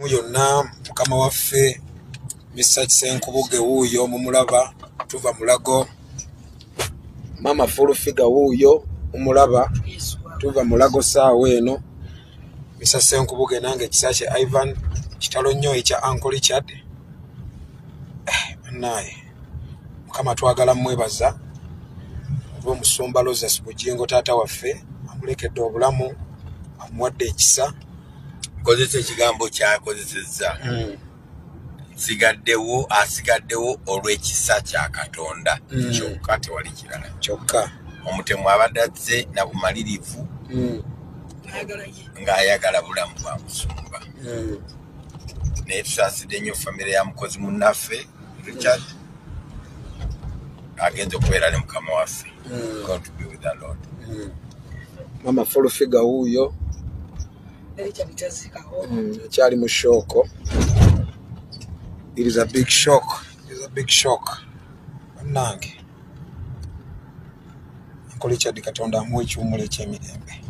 Yonna mukama waffe Mr. Senkubuge wuuyo mumulaba, tuva Mulago. Mama Full Figure wuuyo mumulaba, tuva Mulago saawa eno. Mr. Senkubuge nange Kisakye Ivan, kitalo nnyo ekya Uncle Richard. Bannaye Mukama twagala mwebaza olw'omusumba Roses Bugingo taata waffe, amulekedde obulamu, amuwadde ekisa. Kozesa ekigambo kyakozesezza, nsigaddewo, asigaddewo olw'ekisa kya Katonda kyokka, tewali kirala. Kyokka. Omutemu abadde azze na bumalirivu ng'ayagala bulamu bwa musumba. Naye tusaasidde nnyo famire ya mukozi munnaffe Richard, agenza okubeera ne mukama waffe. God to be with the Lord. Mama Full Figure wuuyo ekyali mu shock. It is a big shock. It is a big shock. Bannange, Uncle Richard Katonda amuwa ekiwummulo eky'emirembe.